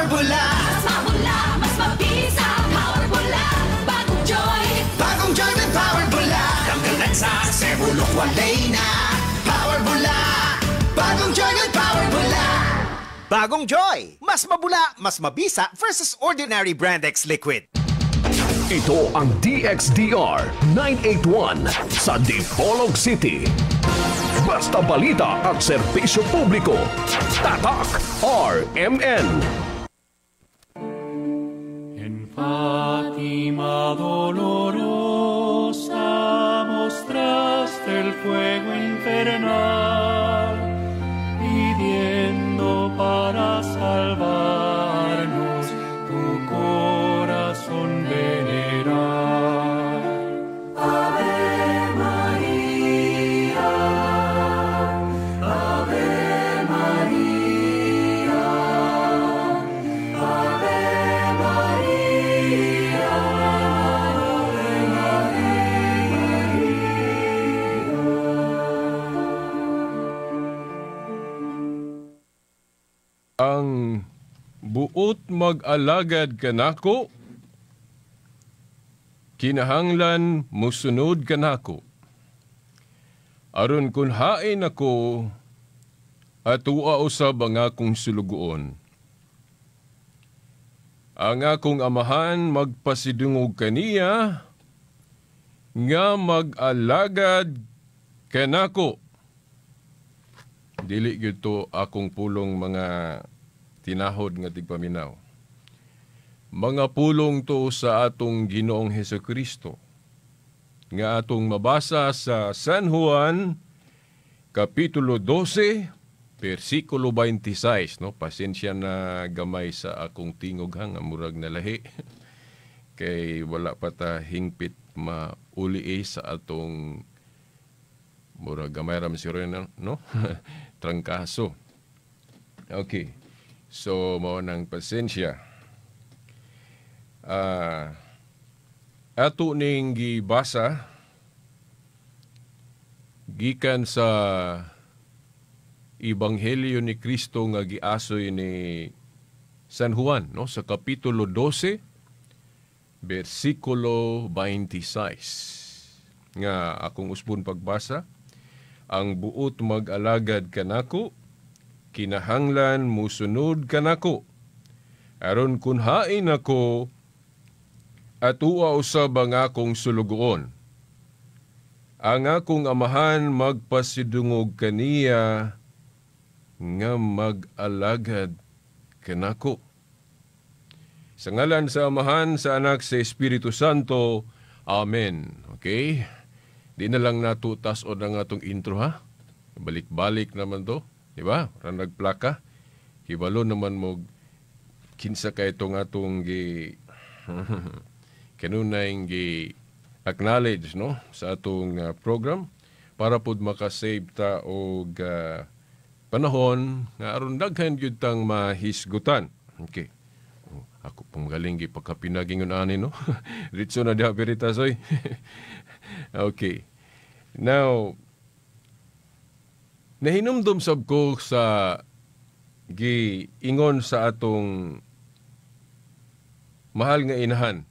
Power Bula. Mas mabula, mas mabisa. Power Bula, bagong Joy. Bagong Joy with Power Bula. Tanggal lansa, sebulok walay na. Power Bula. Bagong Joy with Power Bula. Bagong Joy! Mas mabula, mas mabisa versus ordinary Brand X liquid. Ito ang DXDR 981 sa Dipolog City. Basta balita at serbisyo publiko. Tatak RMN. En Fátima dolorosa mostraste el fuego infernal, pidiendo para salvarnos tu corazón veneral. Ave María, Ave María, Ave María, Ave María. Ang buot mag-alagad kanako, kinahanglan musunod kanako. Aron kun hain ako, atua usab ang akong sulugoon. Ang akong amahan magpasidungog kaniya, nga mag-alagad kanako. Dili gyud to akong pulong, mga tinahod nga tigpaminaw. Mga pulong to sa atong Ginoong Hesukristo nga atong mabasa sa San Juan kapitulo 12 versikulo 26, no? Pasensya na gamay sa akong tingog ha, nga murag na lahi kay wala pa ta hingpit mauli sa atong murag gamay ra man siguro na, no, trangkaso. Okay. So mao nang pasensya. Ato ning gibasa gikan sa Ebanghelyo ni Kristo nga giasoy ni San Juan, no, sa kapitulo 12 bersikulo 26 nga akong usbon pagbasa: "Ang buot mag-alagad kanako, kinahanglan musunod kanako. Aron kun hain ako, atua usab ang akong sulugoon. Ang akong amahan magpasidungog kaniya nga mag-alagad kanako." Sa ngalan sa Amahan, sa Anak, sa Espiritu Santo. Amen. Okay? Di na lang nato tas-on ang atong intro ha. Balik-balik naman to. Di ba? Ra nagplaka. Hibalo naman mo kinsa kay itong atong gi kanunay gi acknowledge, no, sa atong program para pud makasave ta og panahon nga aron daghan gyud tang mahisgutan. Okay. Oh, ako pong galing gi pagkapinagingon ani, no. Ritso na diha Veritas oy. Okay. Now, nahinumdum sab ko sa giingon sa atong mahal nga inahan,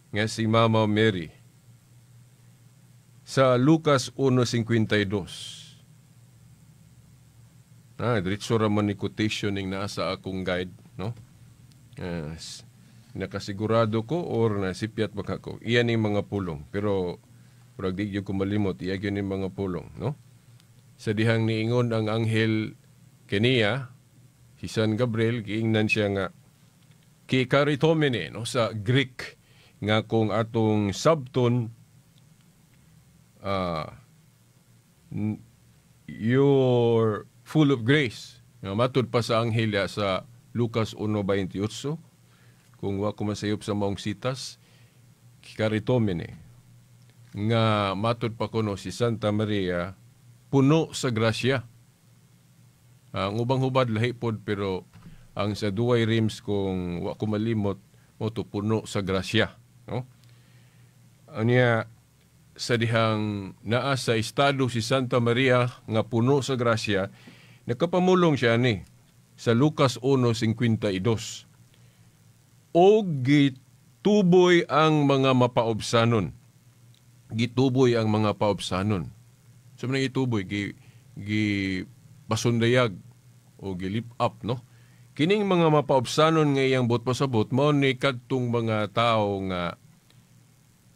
Nga si Mama Mary, sa Lucas 1:52. Diretso ra man ni quotation ning naa sa akong guide, no? Nakasigurado ko or nasipyat ba ko. Iyan ning mga pulong, pero murag di gyud ko malimot, iya gyud ning mga pulong, no? Sa dihang niingon ang anghel kaniya, si San Gabriel, giingnan siya nga kecharitomene, no, sa Greek, nga kung atong sabton, "You're full of grace." Nga matud pa sa anghel ya sa Lucas 1:28, kung wa ko masayop sa maong sitas, kecharitomene, nga matud pa kuno si Santa Maria puno sa grasya. Ang ubang hubad lahi pod, pero ang sa Douay Rheims, kung wa ko malimot, mo to puno sa grasya, no? Anya sa dihang naa sa estado si Santa Maria nga puno sa grasya, nakapamulong siya ni sa Lucas 1:52. Og gituboy ang mga mapaobsanon. Gituboy ang mga paobsanon. So man gituboy, gi pasundayag o gi-lift up, no? Kining mga mapaobsanon nga iyang buot pasabot mao ni kadtong mga tawo nga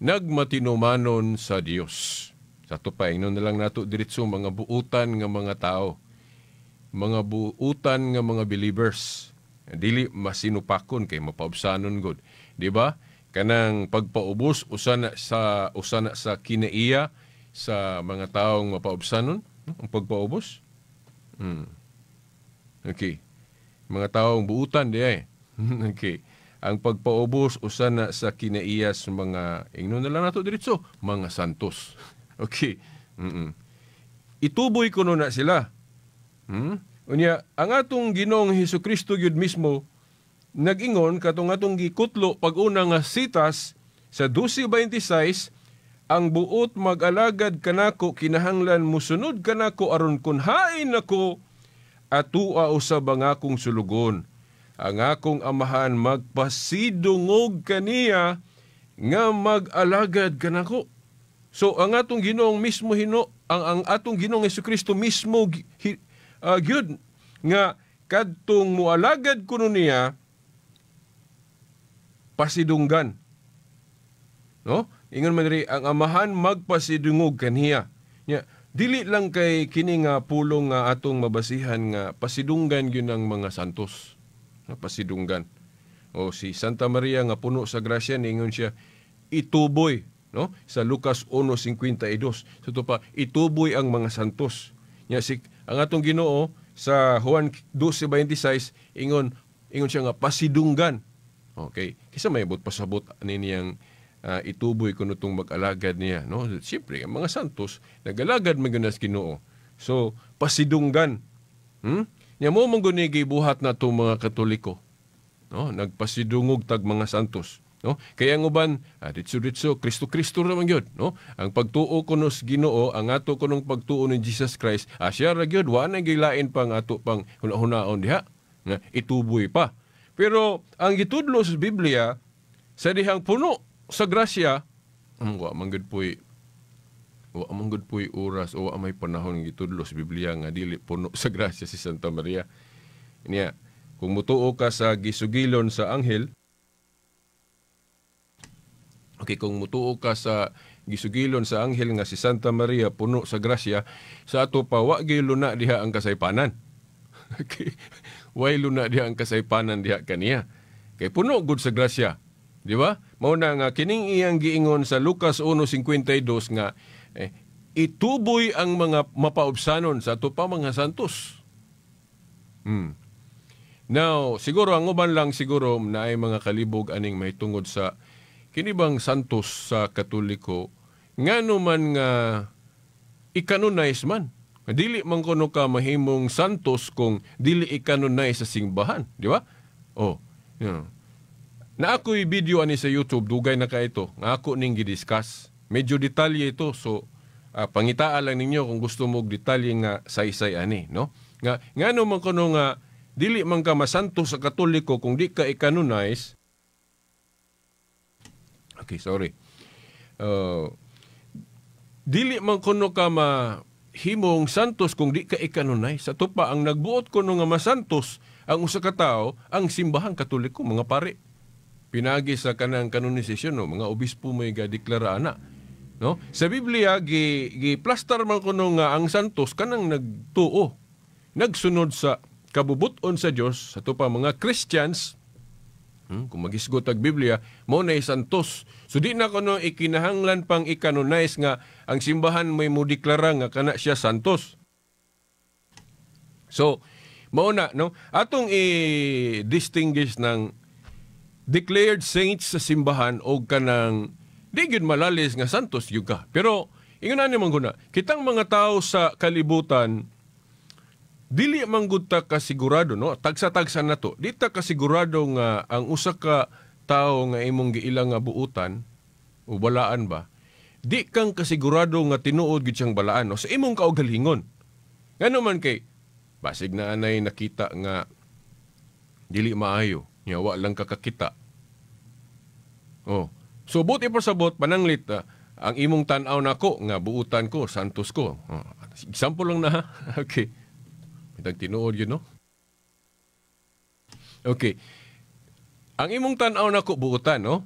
nagmatinumanon sa Dios. Sa ato pa, ingnon na lang nato diretso, mga buutan nga mga tao. Mga buutan nga mga believers. Dili masinupakon kay mapaobsanon gud. Di ba? Kanang pagpaubos usa na sa kinaiya sa mga taong mapaobsanon, no? Ang pagpaubos. Okay. Mga taong buutan di ay. Okay. Ang pagpaubos usa na sa kinaiya sa mga, ingnon na lang nato diretso, mga santos. Okay. Ituboy kuno na sila. Unya, ang atong Ginoong Hesukristo gyud mismo nag-ingon katong atong gikutlo pag-una nga sitas sa 12:26, "Ang buot mag-alagad kanako kinahanglan musunod kanako, aron kun hain ako, atua usab ang akong sulugon. Ang akong Amahan magpasidungog kaniya nga mag-alagad kanako." So ang atong Ginoong mismo hino ang atong Ginoong Hesukristo mismo gyud nga kadtong mualagad kuno niya pasidunggan. No? Ingon man diri, ang Amahan magpasidungog kaniya. Nya dili lang kay kini nga pulong nga atong mabasihan nga pasidunggan gyud ang mga santos. No, pasidunggan. O si Santa Maria nga puno sa grasya, ningon siya ituboy, no, sa Lucas 1:52. So to pa ituboy ang mga santos. Nya si ang atong Ginoo sa Juan 12:26, ingon ingon siya nga pasidunggan. Okay. Kisa may buot pasabot ani niyang ituboy kuno tong mag-alagad niya, no? Siyempre, ang mga santos nagalagad man gyud sa Ginoo. So pasidunggan. Nya mo man gud ni gibuhat na itong mga Katoliko. No? Nagpasidungog tag mga santos. No? Kaya ang uban, ditso-ditso, Kristo-Kristo naman gyud, no? Ang pagtuo kuno sa Ginoo, ang ato kunong pagtuo ni Jesus Christ, siya ra gyud, wa na gilain pang ato pang hunahunaon diha nga ituboy pa. Pero ang gitudlo sa Biblia sa dihang puno sa grasya, wa man gud puy oras o wa may panahon gitudlo sa Biblia nga dili puno sa grasya si Santa Maria. Niya, kung mutuo ka sa gisugilon sa anghel, okay, kung mutuo ka sa gisugilon sa anghel nga si Santa Maria puno sa grasya, sa ato pa wa gyud luna diha ang kasaypanan. Okay. Way luna diha ang kasaypanan diha kaniya. Kay puno gud sa grasya. Di ba? Mao na nga kining iyang giingon sa Lucas 1:52 nga ituboy ang mga mapaubsanon, sa ato pa mga santos. Now, siguro ang uban lang siguro na ay mga kalibog aning mahitungod sa kini bang santos sa Katoliko, ngano man nga i-canonize man. Dili man kuno ka mahimong santos kung dili i-canonize sa simbahan, di ba? Oh, yeah. Na ako'y video ani sa YouTube, dugay na ka ito, nga ako ning gidiscuss. Medyo detalye ito, so pangitaa lang ninyo kung gusto mo og detalye nga saysay ani, no? Nga ngano man kuno nga dili man ka masanto sa Katoliko kung di ka i-canonize. Okay, sorry. Dili man kuno ka mahimong santos kung di ka i-canonize. Sa pa ang nagbuot kuno nga masantos ang usa ka tawo, ang Simbahang Katoliko, mga pare. Pinagi sa kanang kanonisasyon, no, mga obispo may gadeklara ana. No? Sa Biblia gi plastar man kuno nga ang santos kanang nagtuo, nagsunod sa kabubuton sa Dios, sa pa mga Christians. Kung magisgot ang Biblia, mao na santos. So di na kuno ikinahanglan pang i-canonize nga ang simbahan may mo deklara nga kana siya santos. So mao na, no, atong i-distinguish ng declared saints sa simbahan o kanang di gyud malalis nga santos gyud ka. Pero ingon ani man guna, kitang mga tao sa kalibutan dili man gud ta kasigurado, no, tagsa-tagsa na to, di ta kasigurado nga ang usa ka tawo nga imong giila nga buutan o balaan ba, di kang kasigurado nga tinuod gid siyang balaan, no, sa imong kaugalingon. Ngano man kay basig na anay nakita nga Dili maayo nya wa lang kakakita. Oh. So buot ipasabot pananglit ang imong tan-aw nako nga buutan ko, santos ko. Oh, example lang na ha. Okay. Mitag tinuod yun, no? Okay. Ang imong tan-aw nako buutan, no?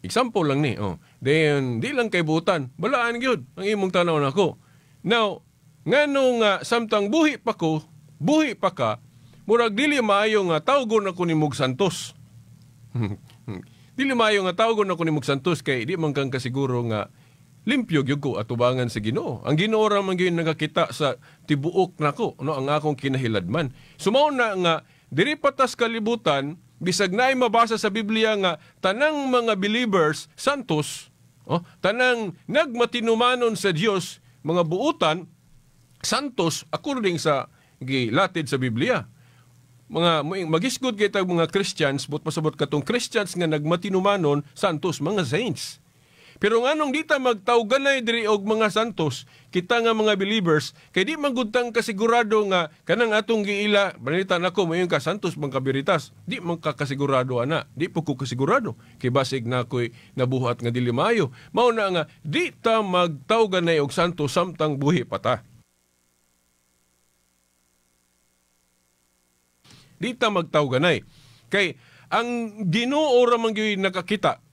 Example lang ni, oh. Then di lang kay buutan, balaan gyud ang imong tan-aw nako. Now, ngano nga samtang buhi pa ko, buhi pa ka, murag dili maayo nga tawgon ako nimog santos. Dili maayo nga tawgon ako nimog santos kay di man kang kasiguro nga limpyo gyud ko atubangan sa Ginoo. Ang Ginoo ra man gyud nakakita sa tibuok nako, no, ang akong kinahiladman. So mao na nga diri patas kalibutan, bisag naay mabasa sa Biblia nga tanang mga believers santos, oh, tanang nagmatinumanon sa Dios mga buutan santos according sa gilatid sa Biblia. Mga magisgod kay tag mga Christians, but pasabot katong Christians nga nagmatinumanon santos, mga saints. Pero nganong di ta magtawganay diri og mga santos, kita nga mga believers, kay di man gud tang kasigurado nga kanang atong giila, balita nako moingon ka santos man kabiritas, di man ka kasigurado ana, di po ko kasigurado kay basig na ako'y nabuhat nga dili maayo. Mao na nga di ta magtawganay og santos samtang buhi pa ta. Di ta magtawganay kay ang Ginoo ra man gyud nakakita,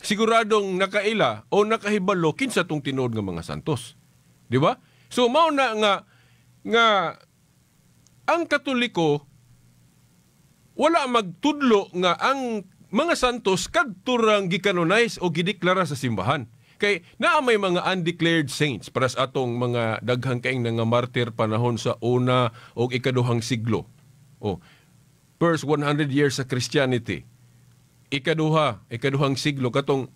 siguradong nakaila o nakahibalo kinsa tong tinuod nga mga santos. Di ba? So mao na nga nga ang Katoliko wala magtudlo nga ang mga santos kadto rang gikanonize o gideklara sa simbahan. Kay naa may mga undeclared saints para sa atong mga daghang kaing nga martyr panahon sa una o ikaduhang siglo. O first 100 years sa Christianity. Ikaduhang siglo katong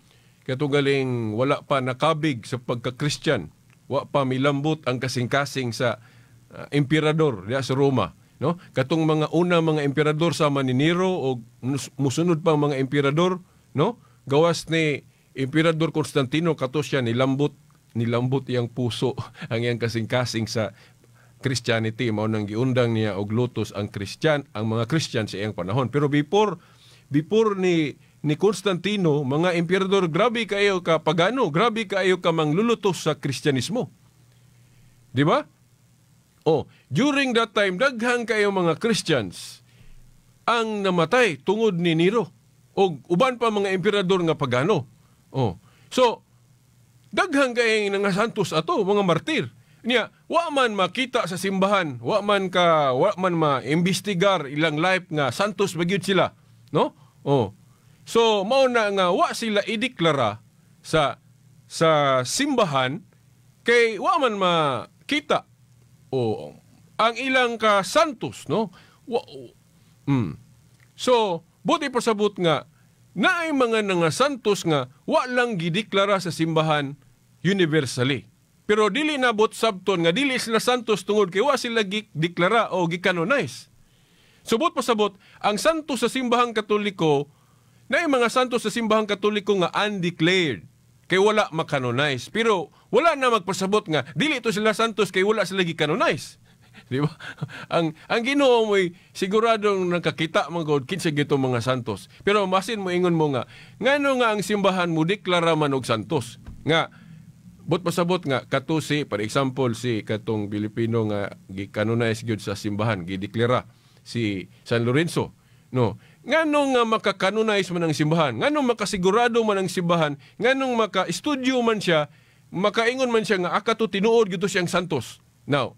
galing wala pa nakabig sa pagka-Christian, wa pa milambot ang kasing-kasing sa emperador diya sa Roma, no? Katong mga una mga emperador sama ni Nero o musunod pa mga emperador, no? Gawas ni Emperador Constantino kato siya nilambot iyang puso ang iyang kasing-kasing sa Christianity, mao nang giundang niya og lutos ang Christian, ang mga Christian sa iyang panahon. Pero before ni Constantino, mga emperador grabe kayo ka pagano, grabe kayo ka manglulutos sa Kristyanismo. Di ba? Oh, during that time daghang kayo mga Christians ang namatay tungod ni Nero og uban pa mga emperador nga pagano. Oh. So daghang kay nga santos ato, mga martir. Niya, wa man makita sa simbahan, wa man maimbestigar ilang life nga santos ba gyud sila, no? Oh. So mao na nga wa sila ideklara sa simbahan kay wa man makita o ang ilang ka santos, no? So buti pasabot nga naay mga nga santos nga wa lang gideklara sa simbahan universally. Pero dili nabot sabton nga dili sila santos tungod kay wa sila gideklara o gikanonize. Subot pasabot, ang santos sa simbahang Katoliko, na yung mga santos sa simbahang Katoliko nga undeclared, kay wala makanonize. Pero wala na magpasabot nga dili ito sila santos kay wala sila gikanonize. Di ba? Ang Ginoo mo'y siguradong nakakita man gud kinsa gito mga santos. Pero masin mo ingon mo nga ngano nga ang simbahan mo deklara man og santos. Nga but pasabot nga kato si, for example, si katong Pilipino nga gikanonize gyud sa simbahan, gideklara si San Lorenzo, no? Ngano nga makakanonize man ang simbahan, ngano makasigurado man ang simbahan, nganong maka-studio man siya, makaingon man siya nga akato tinuod gyud siyang santos. Now,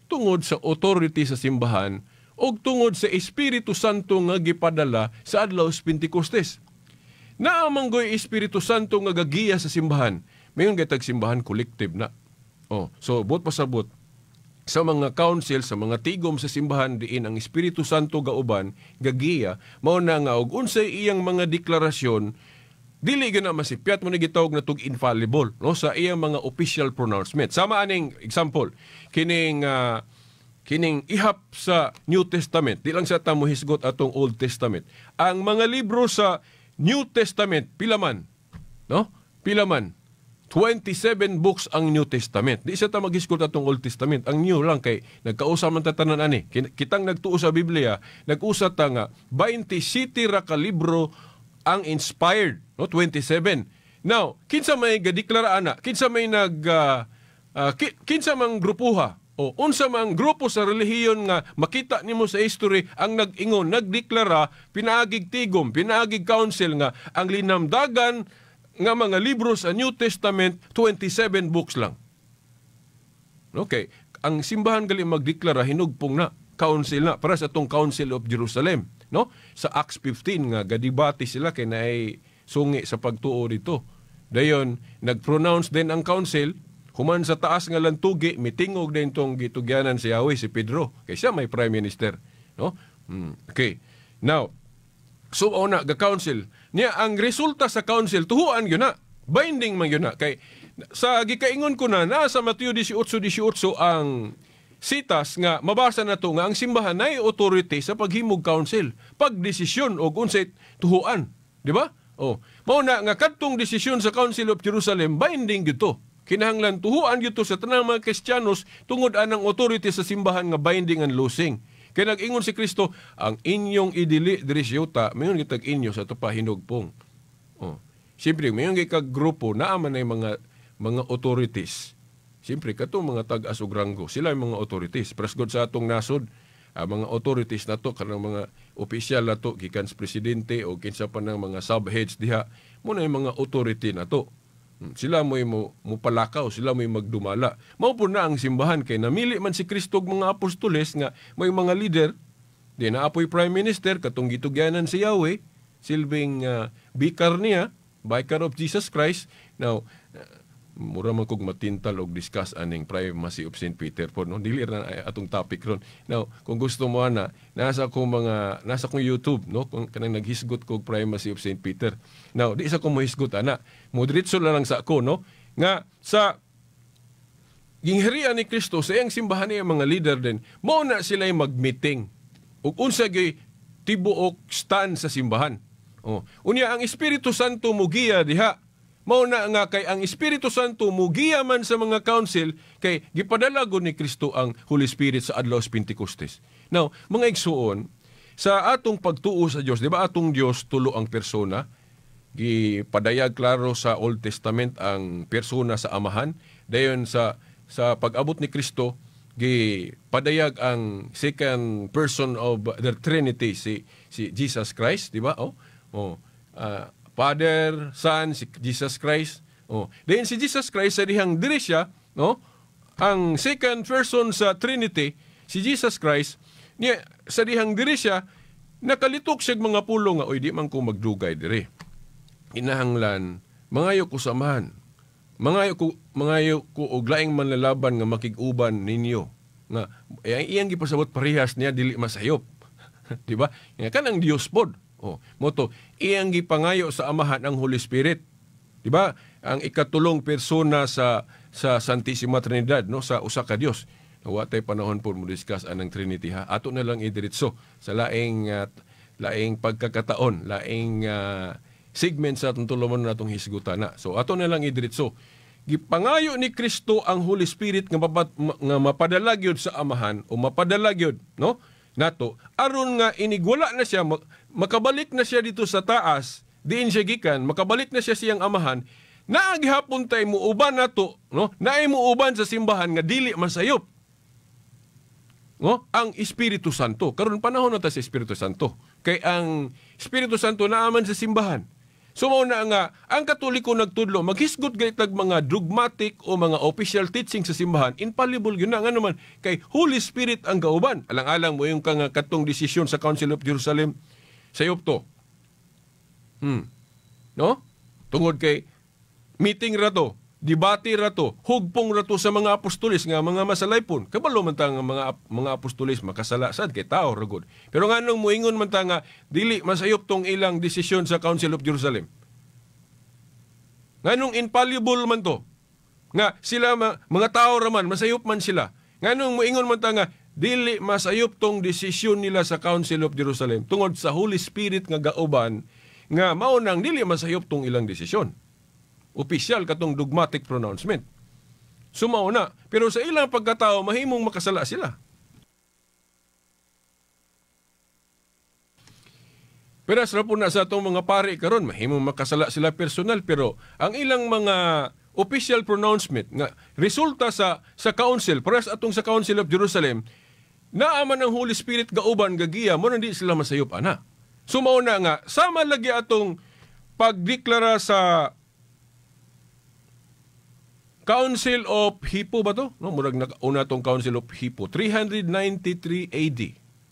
tungod sa authority sa simbahan og tungod sa Espiritu Santo nga gipadala sa adlaw sa Pentecostes. Naa man goy Espiritu Santo nga gagiya sa simbahan. Mayon gaytag simbahan collective na. Oh, so buot pasabot sa mga council, sa mga tigom sa simbahan diin ang Espiritu Santo gauban gagiya, mao na nga og unsay iyang mga deklarasyon dili gyud na masipyat mo ni gitawag na tug infallible, no, sa iyang mga official pronouncement. Sama aning example kining kining ihap sa New Testament, di lang sa ta mohisgot atong Old Testament. Ang mga libro sa New Testament pila man, no? Pila man. 27 books ang New Testament. Di sa ta maghisgot atong Old Testament. Ang New lang kay nagkausa man ta tanan ani. Kitang nagtuo sa Biblia, nag-usa ta nga 27 ra ka libro ang inspired, no, 27. Now, kinsa may gadeklara ana? Kinsa may nag kinsa mang grupuha? O unsa mang grupo sa relihiyon nga makita nimo sa history ang nag-ingon, nagdeklara pinaagig tigom, pinaagig council nga ang linamdagan nga mga libro sa New Testament 27 books lang? Okay, ang simbahan gali magdeklara hinugpong na council na para sa atong Council of Jerusalem, no? Sa Acts 15 nga gadibate sila kay naay sungi sa pagtuo dito. Dayon nag-pronounce din ang council human sa taas nga lantugi, mitingog din tong gitugyanan si Yahweh, si Pedro, kay siya may prime minister, no? Okay. Now, so una ga council niya, ang resulta sa council tuhuan gyud na, binding man gyud na, kay sa gikaingon ko na naa sa Mateo 18:18 ang sitas nga mabasa na to nga ang simbahan nay authority sa paghimog council, pagdesisyon og unsay tuhuan, di ba? Oh, mao na nga kadtong desisyon sa Council of Jerusalem binding gyud to, kinahanglan tuhuan gyud to sa tanang mga Kristiyanos tungod anang authority sa simbahan nga binding and losing. Kay nag-ingon si Kristo, ang inyong idili diri sa yuta, mayon gitag inyo sa tupa hinugpong. Oh. Siyempre, mayon gid kag grupo naa man ay mga authorities. Siyempre, katong mga tag-as og ranggo, sila yung mga authorities. Praise God sa atong nasod, ang mga authorities nato, kanang mga opisyal nato, gikan sa presidente o kinsa pa ng mga subheads diha, mo na yung mga authority nato. Sila mo'y mo palakaw, sila mo'y magdumala. Mao po na ang simbahan kay namili man si Kristo og mga apostoles nga may mga leader, di na apoy prime minister katong gitugyanan si Yahweh, silbing vicar niya, vicar of Jesus Christ. Now, mura man kog matintal og discuss aning primacy of St. Peter po, no, dili ra na atong topic ron. Now, kung gusto mo ana, nasa kong YouTube, no, kung kanang naghisgot ko og primacy of St. Peter. Now, di sa ko mohisgot ana, mo diretso na lang sa ako, no, nga sa gingharian ni Kristo sa iyang simbahan niya mga leader din, mao na sila mag-meeting ug unsa gyud tibuok stand sa simbahan. Oh, unya ang Espiritu Santo mugiya diha. Mao na nga kay ang Espiritu Santo mugiya man sa mga council kay gipadala gud ni Kristo ang Holy Spirit sa adlaw sa Pentecostes. Now, mga igsuon, sa atong pagtuo sa Dios, di ba atong Dios tulo ang persona? Gipadayag klaro sa Old Testament ang persona sa Amahan. Dayon sa pag-abot ni Kristo, gipadayag ang second person of the Trinity, si Jesus Christ, di ba? Oh. Oh. Father, Son, si Jesus Christ. Oh. Then si Jesus Christ sa dihang diri siya, no? Ang second person sa Trinity, si Jesus Christ, niya sa dihang diri siya nakalitok siya mga pulo nga oy di man ko magdugay diri. Kinahanglan mangayo ko samahan. Mangayo ko og laing manlalaban nga makig-uban ninyo. Nga iyang gipasabot parehas niya dili masayop. Di ba? Nga kanang Dios pod. Oh, moto iyang gipangayo sa Amahan ang Holy Spirit. Di ba? Ang ikatulong persona sa Santissima Trinidad, no, sa usa ka Dios. Wa tay panahon po mo discuss anang Trinity ha. Ato na lang idiretso sa laing laing pagkakataon, laing segment sa atong tulumanon natong hisgutan na. So ato na lang idiretso. Gipangayo ni Kristo ang Holy Spirit nga, nga mapadala gyud sa Amahan o mapadala gyud, no, nato aron nga inigwala na siya, makabalik na siya dito sa taas, diin siya gikan, makabalik na siya siyang Amahan, naa gihapon tay muuban nato, no, naay muuban sa simbahan nga dili masayop, no, ang Espiritu Santo. Karon panahon na ta sa Espiritu Santo kay ang Espiritu Santo naaman sa simbahan. So mao na nga ang Katoliko nagtudlo maghisgot gayud mga dogmatic o mga official teaching sa simbahan, infallible gyud na, ngano man kay Holy Spirit ang gauban. Alang-alang mo yung kang katong desisyon sa Council of Jerusalem sayop to. No? Tungod kay meeting ra to, debate ra to, hugpong ra to sa mga apostoles nga mga masalaypon. Kabalo man ta nga mga apostoles makasala sad kay tao ra gud. Pero nganong moingon man ta nga dili masayop tong ilang desisyon sa Council of Jerusalem? Nganong infallible man to? Nga sila mga tao ra man, masayop man sila. Nganong moingon man ta nga dili masayop tong desisyon nila sa Council of Jerusalem tungod sa Holy Spirit nga gauban nga mao nang dili masayop tong ilang desisyon. Opisyal katong dogmatic pronouncement. So mao na, pero sa ilang pagkatao mahimong makasala sila. Pero sa po na sa atong mga pari karon, mahimong makasala sila personal, pero ang ilang mga official pronouncement nga resulta sa council, pares atong sa Council of Jerusalem, naa man ang Holy Spirit gauban gagiya mo, hindi sila masayop ana. So mao na nga sama lagi atong pagdeklara sa Council of Hippo ba to? No, murag una tong Council of Hippo, 393 AD.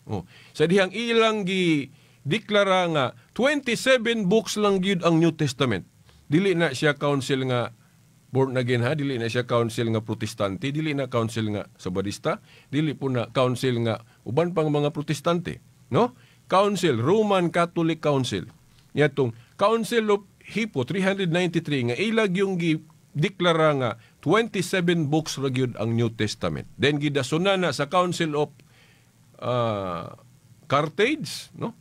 Oh, sa dihang ilang gi deklara nga 27 books lang gyud ang New Testament. Dili na siya council nga born again ha, dili na siya council nga Protestante, dili na council nga Sabadista, dili po na council nga uban pang mga Protestante, no? Council, Roman Catholic Council. Yatong Council of Hippo 393 nga ilag yung gi deklara nga 27 books ra gyud ang New Testament. Then gidasunan na sa Council of Carthage, no?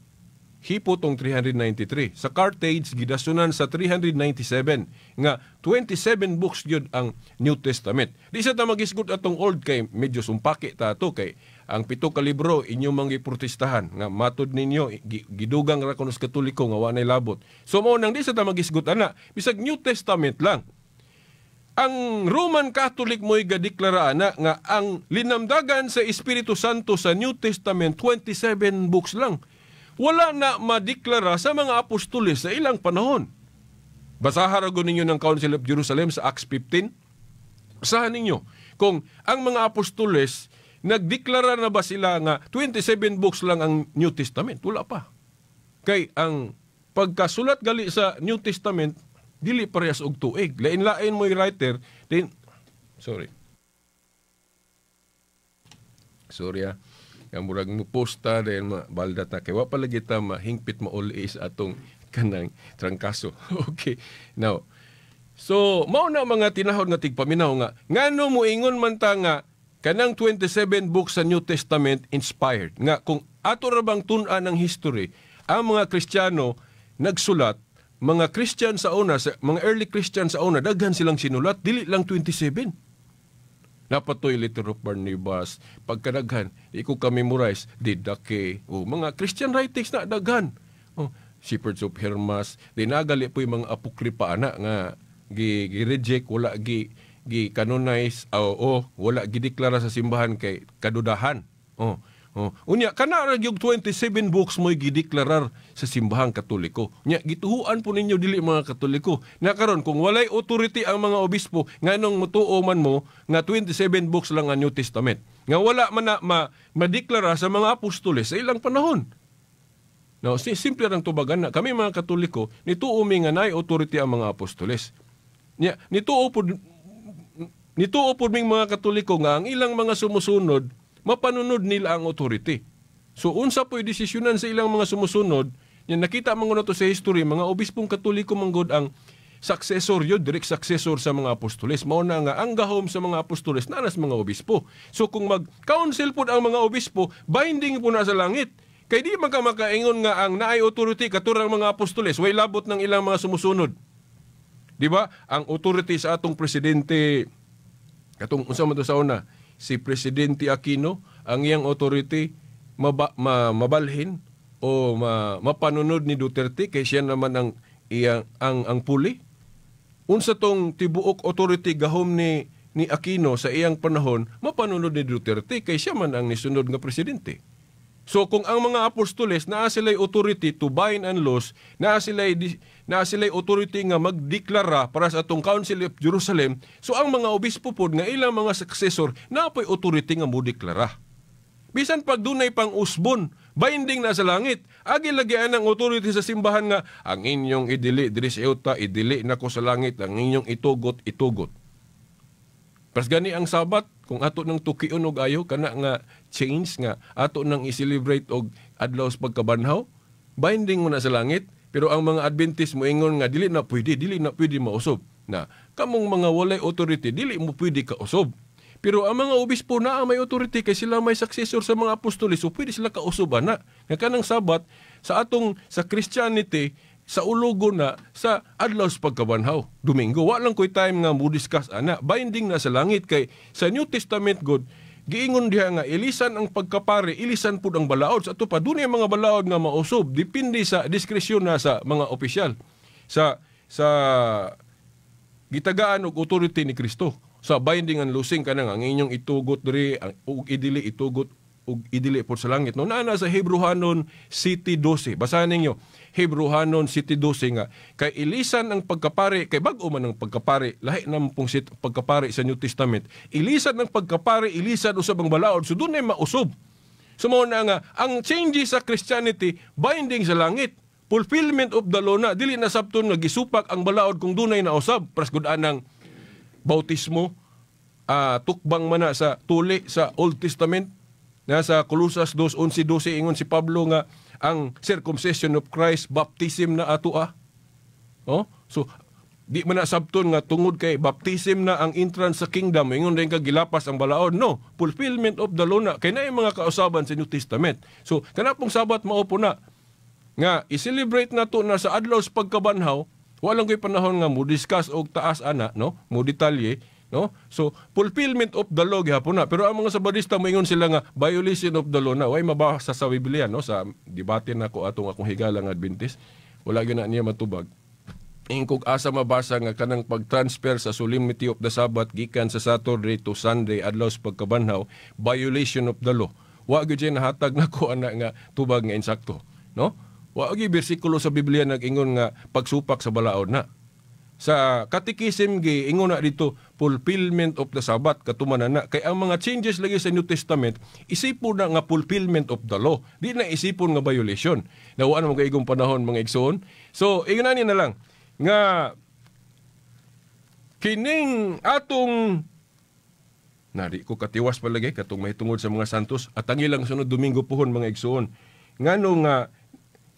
Hippo tong 393. Sa Carthage gidasunan sa 397 nga 27 books gyud ang New Testament. Di sa ta magisgot atong old kay medyo sumpaki ta ato kay ang 7 ka libro inyong mga giprotestahan nga matud ninyo gidugang ra kuno sa Katoliko nga wa nay labot. So mao nang di sa ta magisgot ana, bisag New Testament lang. Ang Roman Catholic mo'y gadeklara ana nga ang linamdagan sa Espiritu Santo sa New Testament 27 books lang. Wala na madeklara sa mga apostoles sa ilang panahon. Basahan ra ninyo ng Council of Jerusalem sa Acts 15. Basahan ninyo kung ang mga apostoles nagdeklara na ba sila nga 27 books lang ang New Testament. Wala pa. Kay ang pagkasulat gali sa New Testament dili parehas og tuig. Lain-lain mo'y writer. Then, sorry. Sorry ah. Ang murag mo posta dahil mabaldat na kay wa pala kita mahingpit mauli sa atong kanang trangkaso. Okay. Now, so mao na mga tinahod nga tigpaminaw nga ngano moingon man ta nga kanang 27 books sa New Testament inspired nga kung ato ra bang tun-an ang history, ang mga Kristiyano nagsulat, mga Christian sa una, sa, mga early Christian sa una, daghan silang sinulat, dili lang 27. Napatoy letter of Barnabas, pagkadaghan, di ko ka-memorize, Didake, o mga Christian writings na daghan. Oh, Shepherds of Hermas, di nagali po yung mga apokripa ana nga gi-reject, wala gi-canonize, o wala gideklara sa simbahan kay kadudahan. Oh. Oh. Unya kana ra gyud 27 books mo'y gideklarar sa simbahang Katoliko. Unya gituhuan po ninyo dili mga Katoliko. Na karon kung walay authority ang mga obispo nganong motuo man mo nga 27 books lang ang New Testament. Nga wala man na madeklara sa mga apostoles sa ilang panahon. Now, simple rang tubagan na kami mga Katoliko nituo mi nga naay authority ang mga apostoles. Nya nituo pud ming mga Katoliko nga ang ilang mga sumusunod mapanunod nila ang authority. So unsa po'y desisyonan sa ilang mga sumusunod, yan nakita man to sa history, mga obispong Katoliko manggod ang successor yun, direct successor sa mga apostoles. Mao na nga ang gahom sa mga apostoles nanas mga obispo. So kung mag-council pod ang mga obispo, binding po na sa langit. Kay di man ka makaingon nga ang naay authority katurang mga apostoles, way labot ng ilang mga sumusunod. Di ba? Ang authority sa atong presidente, katong unsa man to sa una, si Presidente Aquino, ang iyang authority mabalhin o mapanunod ni Duterte kay siya naman ang iyang ang puli. Unsa tong tibuok authority gahom ni Aquino sa iyang panahon, mapanunod ni Duterte kay siya man ang nisunod nga presidente. So kung ang mga apostoles naa sila'y authority to bind and loose, naa sila'y authority nga magdeklara para sa atong Council of Jerusalem, so ang mga obispo pod nga ilang mga successor naa po'y authority nga modeklara. Bisan pag dunay pang usbon, binding na sa langit. Agi lagi ang authority sa simbahan nga ang inyong idili diri sa yuta, idili nako sa langit, ang inyong itugot, itugot. Pas gani ang Sabat, kung ato nang tukion og ayo kana nga change nga ato nang i-celebrate og adlaw sa pagkabanhaw, binding mo na sa langit. Pero ang mga Adventist moingon nga dili na pwede mausog. Na kamong mga walay authority dili mo pwede kausog. Pero ang mga obispo na may authority kay sila may successor sa mga apostoles, so pwede sila kausob ana. Nga kanang Sabat sa atong sa Christianity sa ulogo na sa adlaw sa pagkabanhaw. Domingo, wa lang ko'y time nga mo discuss ana. Binding na sa langit kay sa New Testament God, giingon diha nga ilisan ang pagkapari, ilisan pud ang balaod. Sa ato pa dunay mga balaod nga mausab, depende sa diskresyon na sa mga opisyal. Sa gitagaan og authority ni Kristo sa binding and loosing kanang ang inyong itugot diri ang ug idili itugot ug idili pod sa langit. No, naa na sa Hebrehanon 7:12. Basahan ninyo Hebrehanon 7:12 nga kay ilisan ang pagkapari, kay bag-o man ang pagkapari, lahi na pong pagkapari sa New Testament. Ilisan ang pagkapari, ilisan usab ang balaod, so dunay mausab. So mao na nga ang changes sa Christianity binding sa langit. Fulfillment of the law na dili na sabton nga gisupak ang balaod kung dunay nausab. Prasgud anang bautismo, tukbang man na sa tuli sa Old Testament. Nasa Colosas 2:11-12 ingon si Pablo nga ang circumcision of Christ baptism na ato. Oh? So di man na sabton nga tungod kay baptism na ang entrance sa kingdom, ingon rin ka gilapas ang balaod. No, fulfillment of the law na kay naay mga kausaban sa New Testament. So kana pong Sabat mao po na nga i-celebrate na to na sa adlaw sa pagkabanhaw. Walang ko'y panahon nga mo discuss og taas ana, no, mo detalye, no. So fulfillment of the law gihapon na. Pero ang mga Sabadista moingon sila nga violation of the law na. Way mabasa sa Biblia, no, sa debate na ko atong akong higala nga Adventist, wala gyud na niya matubag. Ingkog asa mabasa nga kanang pag-transfer sa solemnity of the Sabbath gikan sa Saturday to Sunday adlaw sa pagkabanhaw, violation of the law. Wa gyud siya nahatag nako ana nga tubag nga insakto, no? Wa gyud bersikulo sa Biblia nag-ingon nga pagsupak sa balaod na. Sa Catechism gi ingon na dito fulfillment of the Sabbath katumanan na. Kay ang mga changes lagi sa New Testament isipon na nga fulfillment of the law, di na isipon nga violation. Nawaan mo kaigong panahon mga igsoon. So ingon na lang nga kining atong nari ko katiwas palagi katong mahitungod sa mga santos at ang ilang sunod Domingo puhon mga igsoon. Ngano nga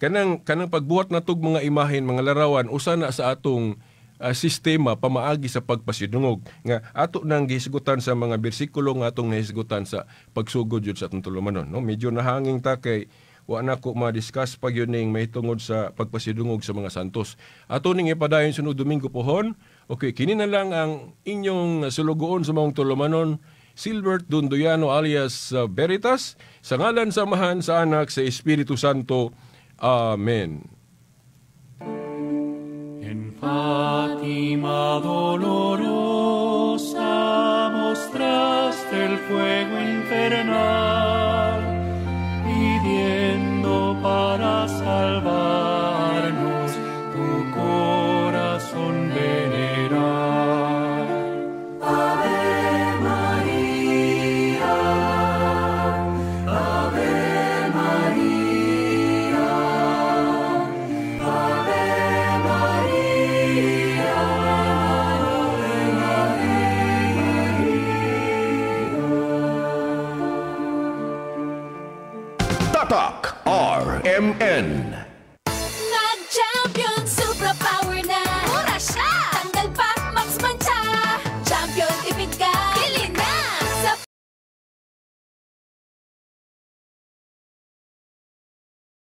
kanang pagbuhat natog mga imahen, mga larawan usa na sa atong sistema pamaagi sa pagpasidungog nga ato nang gihisgutan sa mga bersikulo nga atong nahisgutan sa pagsugod yun sa atong tulumanon, no? Medyo nahanging ta kay wa na ko ma-discuss pag yun ning mahitungod sa pagpasidungog sa mga santos. Ato ning ipadayon sunod Domingo pohon. Okay, kini na lang ang inyong sulugoon sa maong tulumanon, Silbert Dondoyano alias Veritas, sa ngalan sa Amahan, sa Anak, sa Espiritu Santo. Amen. En Fátima dolorosa mostraste el fuego infernal, pidiendo para salvarnos tu corazón venerar. Ave María, Ave María, Ave María, Ave María. Tatak RMN.